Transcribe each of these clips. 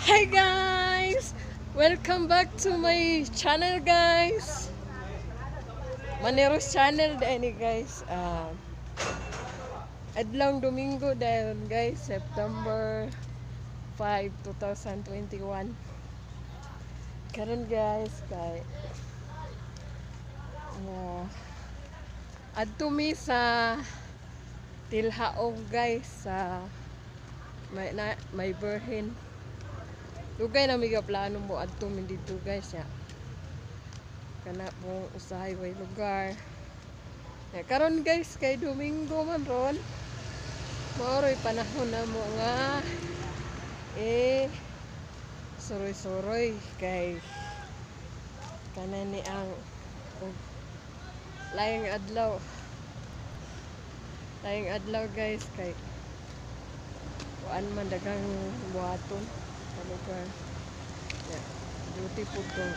Hi guys! Welcome back to my channel, guys! Maneros channel dahil ni, guys. Adlong Domingo dahil, guys, September 5, 2021. Karon, guys, kay adto mi sa Tilhaog, guys, sa may na, may birhen. Dugay na mi plano mo adto mi didto, guys, ya. Kana pong usahay way lugar. Ya, karon, guys, kay Domingo man ron. Maoroy panahon na mo nga eh suroy-suroy kay kana ni ang og laing adlaw. Laing adlaw, guys, kay kuan man, daghang buhaton sa lugar. Ya, duty po tong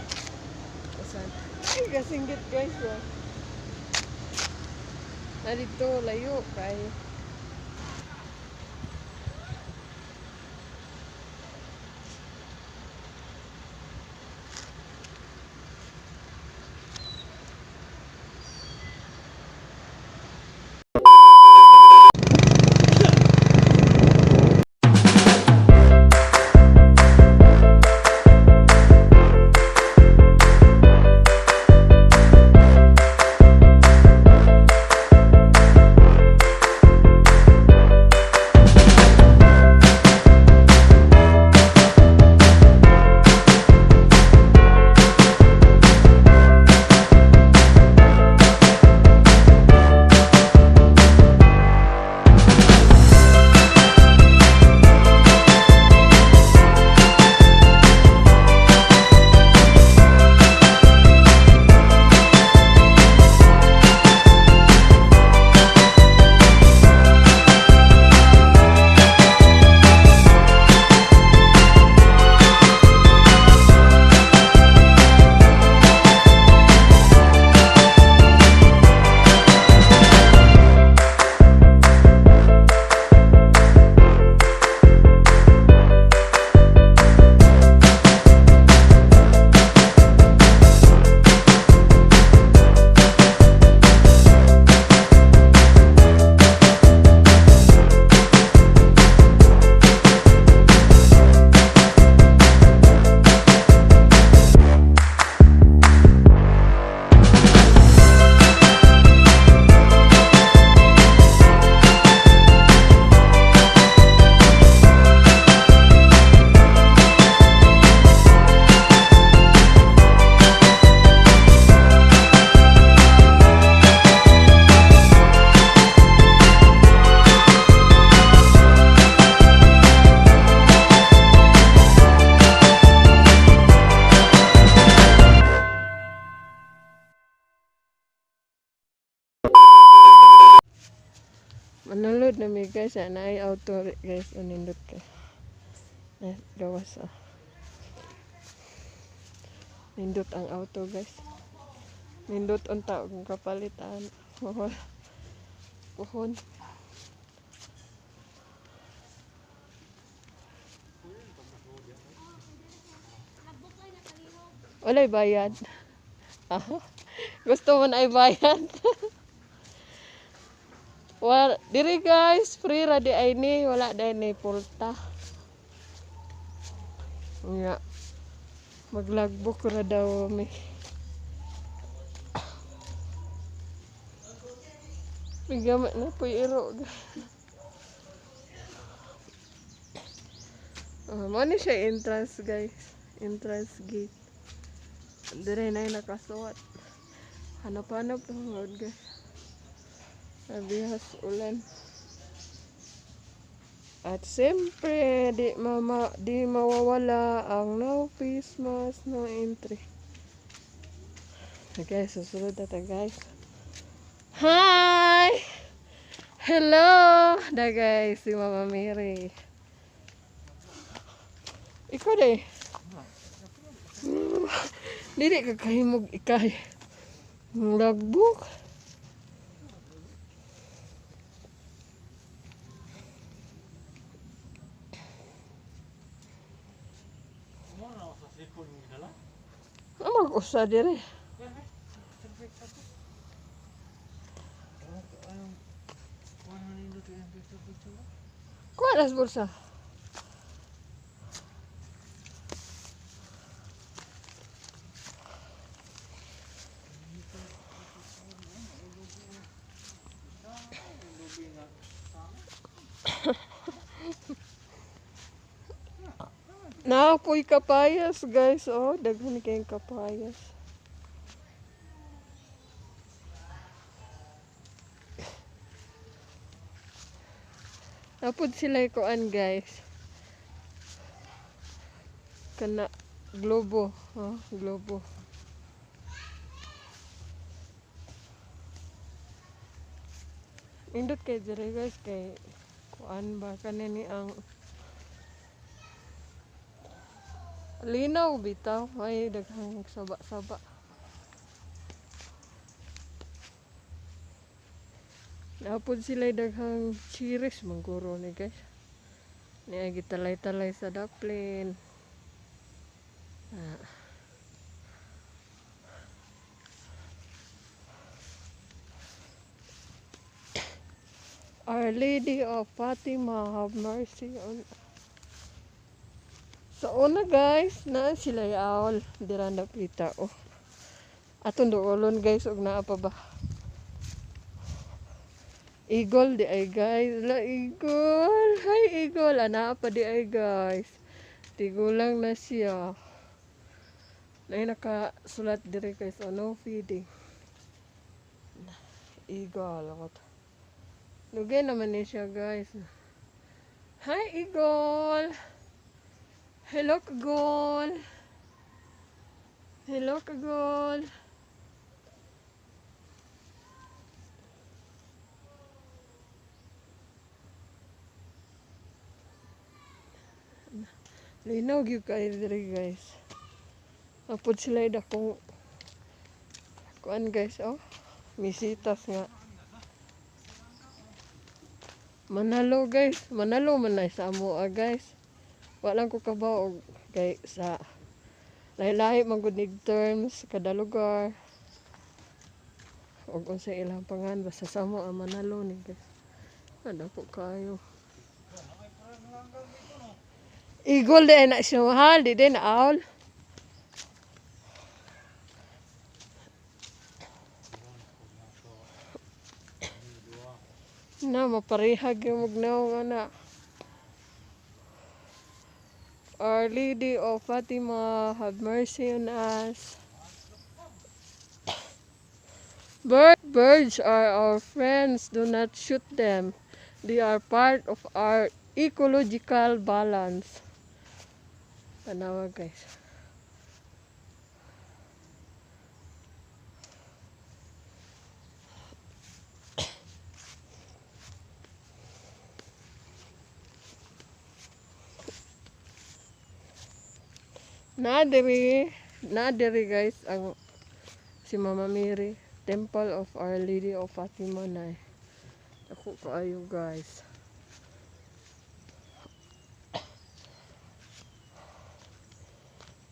usan. Ay, kasinggit, guys, oh. Na dito layo kay manulod na mi, guys, na ay auto, guys, unindot kay. Na gawas, ah. Nindot ang auto, guys. Nindot unta kung kapalitan. Puhon. Walay bayad. Ah, gusto mo na bayad. Wala, diri, guys, free ra di ay ni, wala dai ni pulta. Nga. Maglagbok ra daw mi. Bigyan na po iro. Mo ni siya entrance, guys. Entrance gate. Dire na yung nakasuwat. Hanap-hanap ang road, guys. Nabihas ulan. At siyempre, di mawawala ang no face mask, no entry. Okay, susunod na ta, guys. Hi! Hello! Da, guys, si Mama Mary. Ikaw de. Dili ka kahimog ikay. Lagbok. Ano mag-usa dire? Kuha na sa bulsa. Naapoy kapayas, guys. Oh, daghan kayong kapayas. Napod sila kuan, guys. Kana globo, oh, globo. Indot kay dire, guys, kay kuan ba kanini ang linaw bitaw, ay daghang saba-saba. Napod sila daghang chiris mangguro ni, guys. Niya gitalay-talay sa daplin. Ah. Our Lady of Fatima, have mercy on. Sa una, guys, na sila owl. Dira napita, oh. Atong duolon, guys, og naa pa ba. Eagle di ay, guys. La eagle. Hi, eagle. Ana pa di ay, guys. Tigulang na siya. Nay nakasulat dire, guys. Oh, no feeding. Eagle. What? Lugay naman ni siya, guys. Hi, eagle. Hello, kagol. Hello, kagol. Linaw gyud kaayo diri, guys. Apod sila dakong kuan, guys, oh. Misitas nga. Manalo, guys. Manalo man na sa amoa, guys. Wala ko kabaw og kay sa lahi-lahi man gud nig terms kada lugar. Og unsa ilang pangan basta sa amo ang manalo ni, guys. Ano po kayo. Eagle di ay na siya, mahal, di din owl. Na maparehag yung magnaong ana. Our Lady of Fatima, have mercy on us. Birds are our friends. Do not shoot them. They are part of our ecological balance. Tanawa, guys. Na diri, guys, ang si Mama Mary, Temple of Our Lady of Fatima na. Ako kaayo, guys.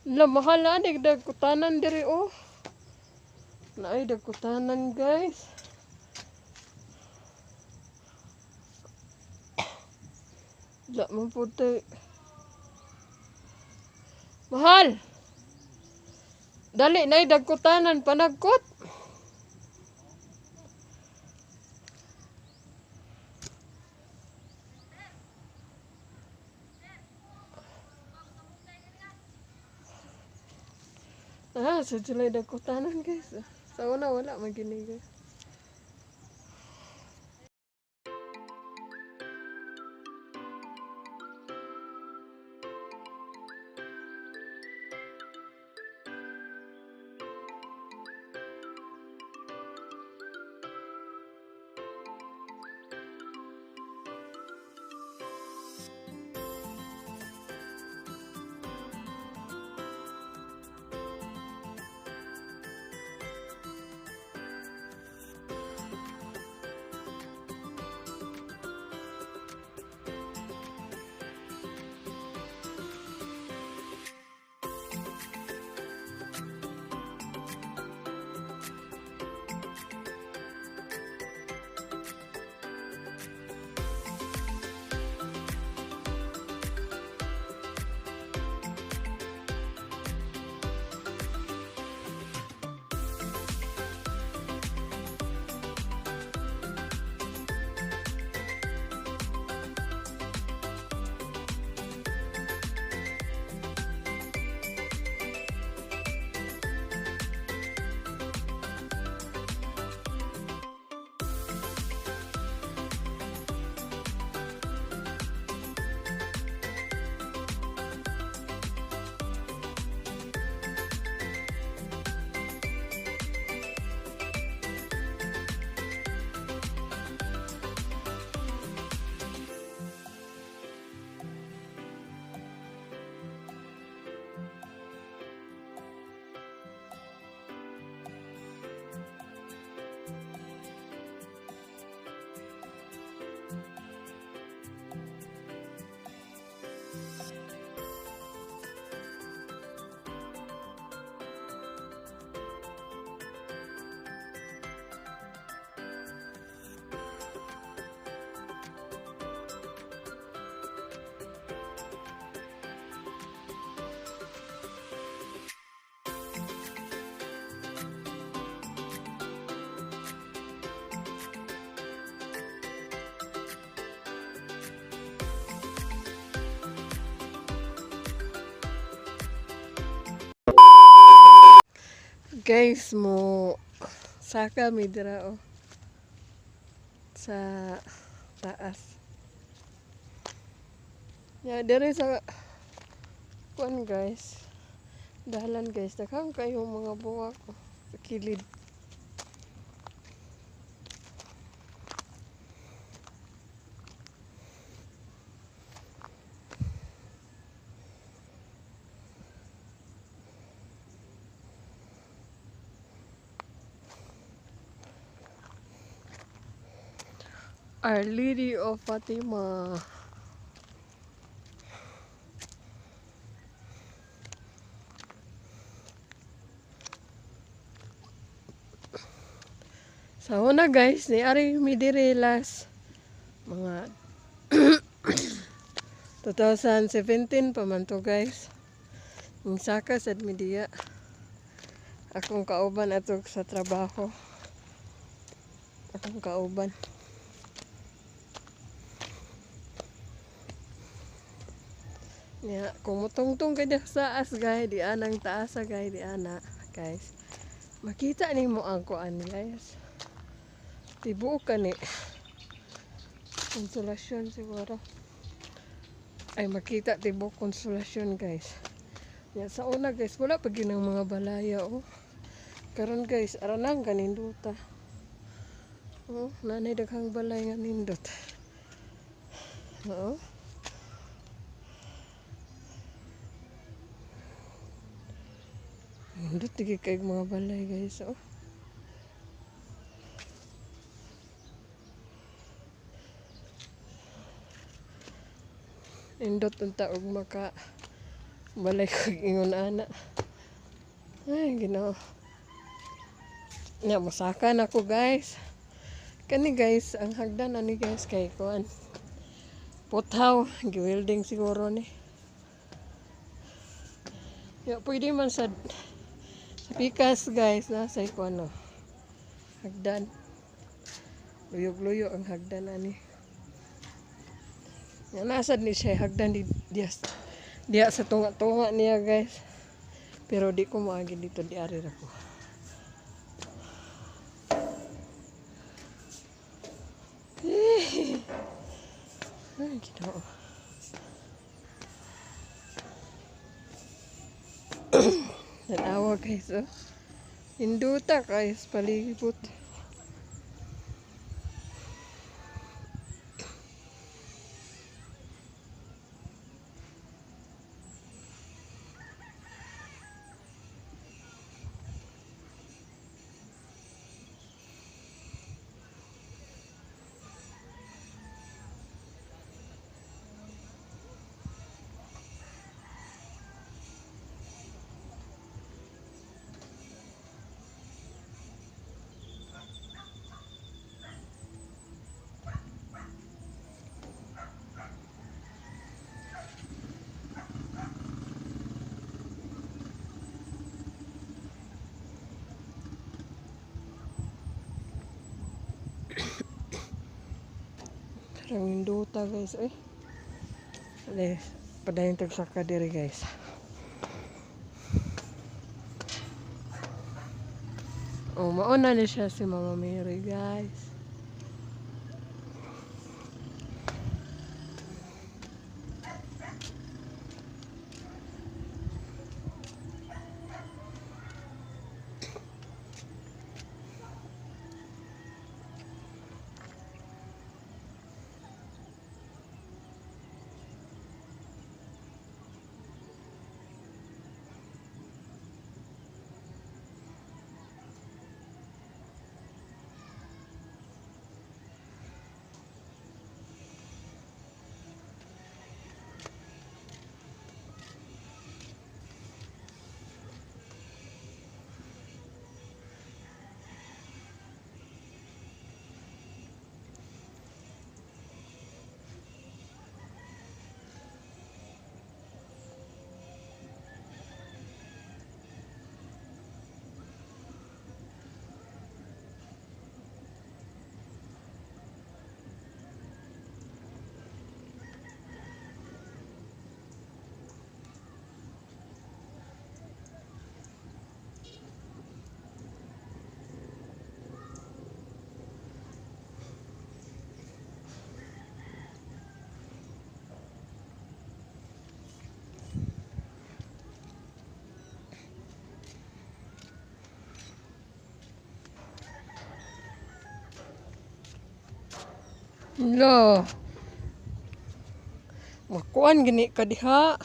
La mahal na dagkutanan diri, oh. Naay dagkutanan, guys. La man puti. Mahal. Dali na dagkutanan panagkot. Ah, sa sila dagkutanan, guys. Sa una wala maginig, guys. Guys, mo saka mi dira oh. Sa taas. Ya, diri sa kuan, guys. Dalan, guys, daghang kayo mga buwak, oh, sa kilid. Our Lady of Fatima. Sa una, guys, ni ari mi diri last mga 2017 pa man to, guys. Ning saka sad mi diya. Akong kauban ato sa trabaho. Akong kauban. Ya, kung mutungtong ka diya sa taas, guys, di anang taas, guys, di ana, guys. Makita nimo ang kuan, guys. Tibuok ka ni. Konsolasyon siguro. Ay, makita tibuok Konsolasyon, guys. Ya, sa una, guys, wala pa gyud ang mga balaya oh. Karon, guys, aranang kaninduta. Oh, nanay daghang balay nga nindot. Oo. Nindot gyud kay mga balay, guys, oh. Nindot unta og maka balay kog ingon ana. Ay, Ginoo. Nya mosaka na ko, guys. Kani, guys, ang hagdan ani, guys, kay kuan. Puthaw, gi-welding siguro ni. Ya, pwede man sa pikas, guys, na sa kuan no. Hagdan. Luyog-luyo ang hagdan ani. Ya, nasad ni siya hagdan di diya, diya sa tunga-tunga niya, guys. Pero di ko moagi dito, di ari ra ko. Ay, Ginoo. Tanawa, guys, oh. Induta guys, palibot. Parang induta, guys, eh. Ale, padayon tag saka diri, guys. Oh, mauna ni siya si Mama Mary, guys. Lo. Makuan gani ka diha.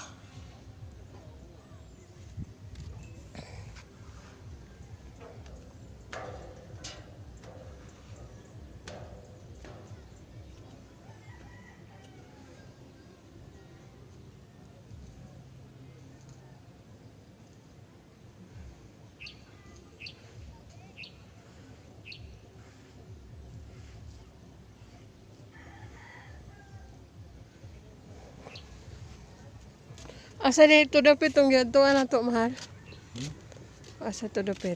Asa dito dapit tong giadtuan nato, mahal? Asa to dapit?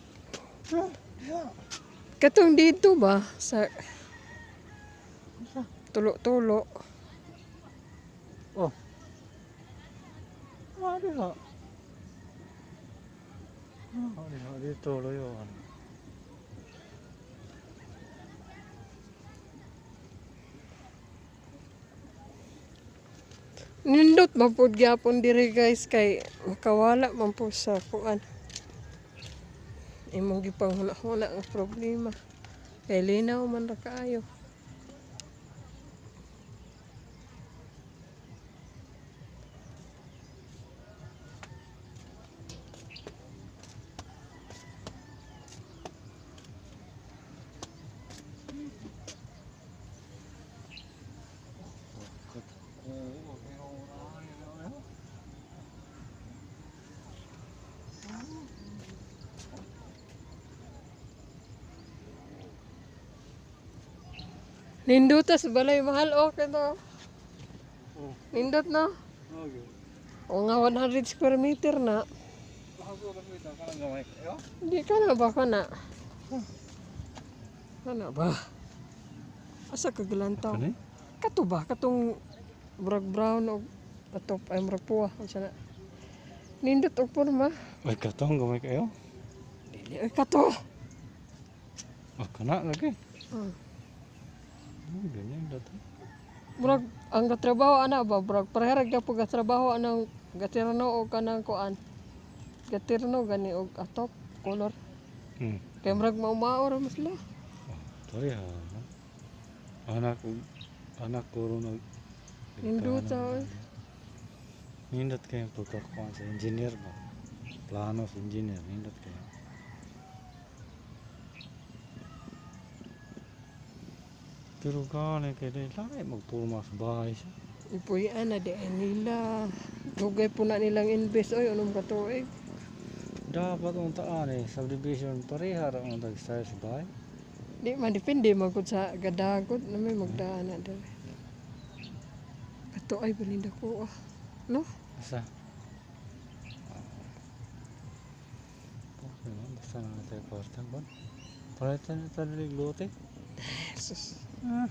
Katong dito ba sa tulo-tulo? Oh. Ah, diha. Ah, diha dito layon. Nindot man pud gyapon diri, guys, kay makawala man po sa kuan. Imong gipanghuna-huna ang problema. Kay linaw man ra kaayo. Nindot sa balay, mahal, okay to. Oh. Nindot, no? Okay. O nga 100 square meter na. Kanang gamay kayo? Hindi ka na ba ka na? Kana ba? Asa ka gilantaw? Kani? Kato ba? Katong murag brown o atop ay murag puwa. Unsa na? Nindot og porma. Ay, katong gamay kayo? Dili ay kato. Oh, kana lagi. Oh, ganyan dato. Murag ang gatrabaho ana ba, murag pareha ra gyapon gatrabaho anang gatirno og kanang kuan. Gatirno gani og atop color. Kay murag maumao ra man sila. Oh, pareha. Anak anak ko ron nag Nindot oy. Nindot kayo pagkakuan sa engineer ba? Plano sa engineer, nindot kayo. Pero gani kay dili lahi magpurma sa bahay siya. Ipuy-an na di ay nila. Dugay po na nilang invest oy unom ka tuig. Dapat ang taan eh, subdivision pareha ra ang tag-style sa bahay. Di man depende man gud sa gadagot na may magdaan na diri. Kato ay balinda ko ah. No? Asa? Okay man, basta na tayo kwarta ba? Palitan na tayo ng lote. Jesus. Ah.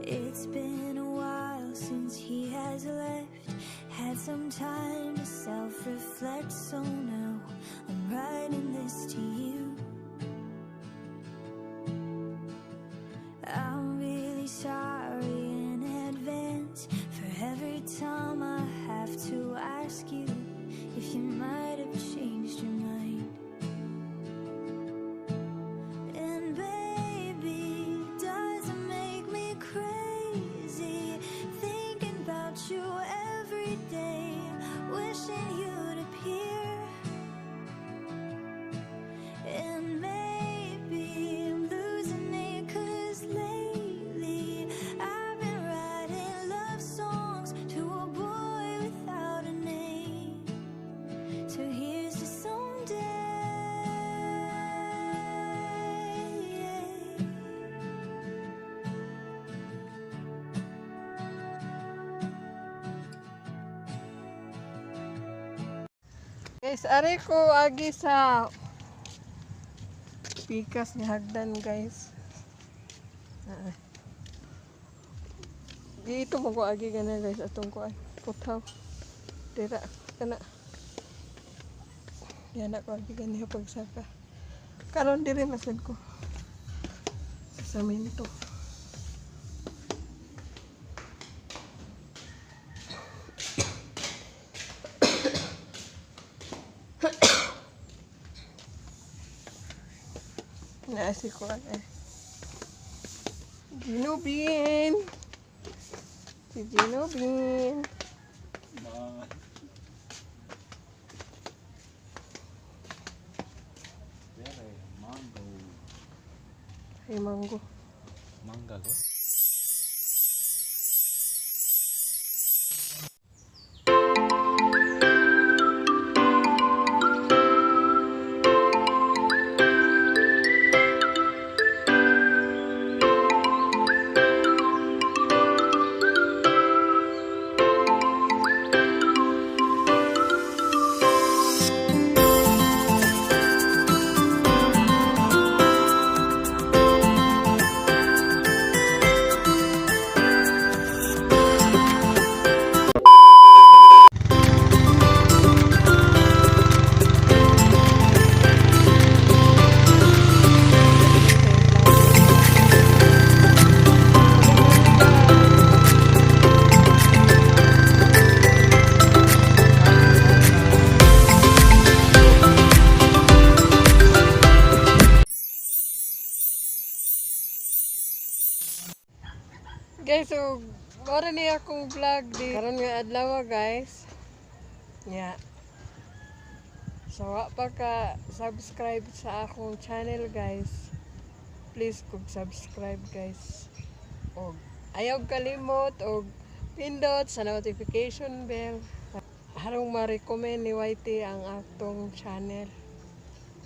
It's been a while since he has left. Had some time to self reflect, so now I'm writing this to you. I'm really sorry in advance for every time I have to ask you if you might have changed your mind. And baby, does it make me crazy thinking about you every day, wishing you'd appear? And maybe I'm losing it 'cause lately I've been writing love songs to a boy without a name. So here's to someday. Guys, ari ko agi sa pikas ni hagdan, guys. Ah. Dito mo ko agi gana, guys, atong kuan. Putaw. Dira kana. Yan ako agi gani pagsaka. Karon diri na sad ko. Semento. Na si kuan eh. Gino Bean. Si Gino Bean. Ma. Bere, mango. Ay, mango. Mangga ko? Guys, so mao ni akong vlog di karon nga adlaw, guys. Nya. So wa pa ka subscribe sa akong channel, guys. Please kog subscribe, guys. Og ayaw kalimot og pindot sa notification bell harong ma-recommend ni YT ang atong channel.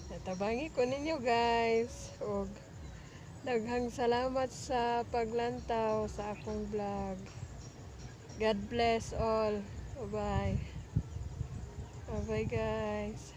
Natabangi ko ninyo, guys. Og daghang salamat sa paglantaw sa akong vlog. God bless all. Bye-bye. Bye-bye, guys.